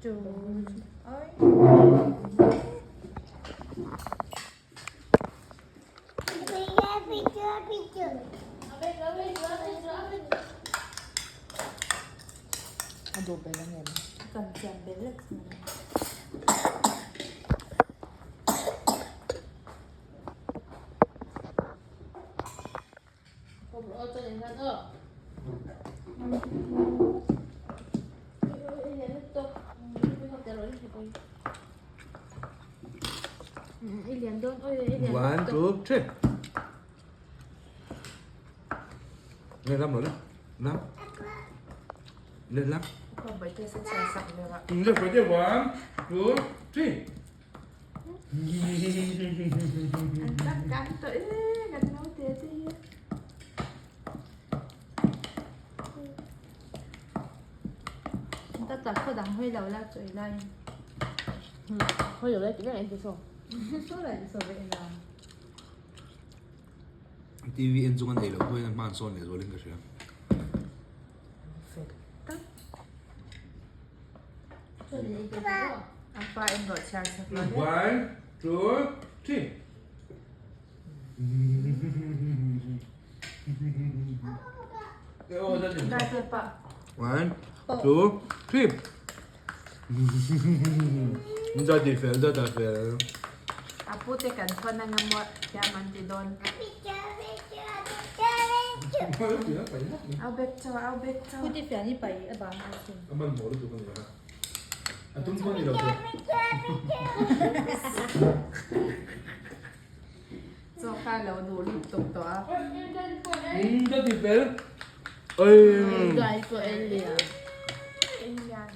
Two. A duh bel ang em? Kan siam bel lek chu. One, two, three. Lên lắm rồi đó. Lắm. Lên lắm. Lên phải chứ. One, two, three. Tak khaw dang hawi lo la chawi laiin. Hawi lo la tih vek an ti saw. Saw lah ti saw vek ina. TV en chung an ei loh pawhin an hman sawn leh zualin ka hria. Fel tak. A pa en rawh chhiar chak lo deuh. One, two, three. One, two, three. Za ti fel, za ta fel. A pu te kan thawn anga maw thiam an ti dawn. Au bek chaw, au bek chaw. Pu te fian hi pai a bang a sin. A man maw lutuk a ni a. A tum pawh a ni lo chu. Chaw kha lo duh lutuk tawh a. Ka ti fel. Oi. Dai pawh en lian. En lian.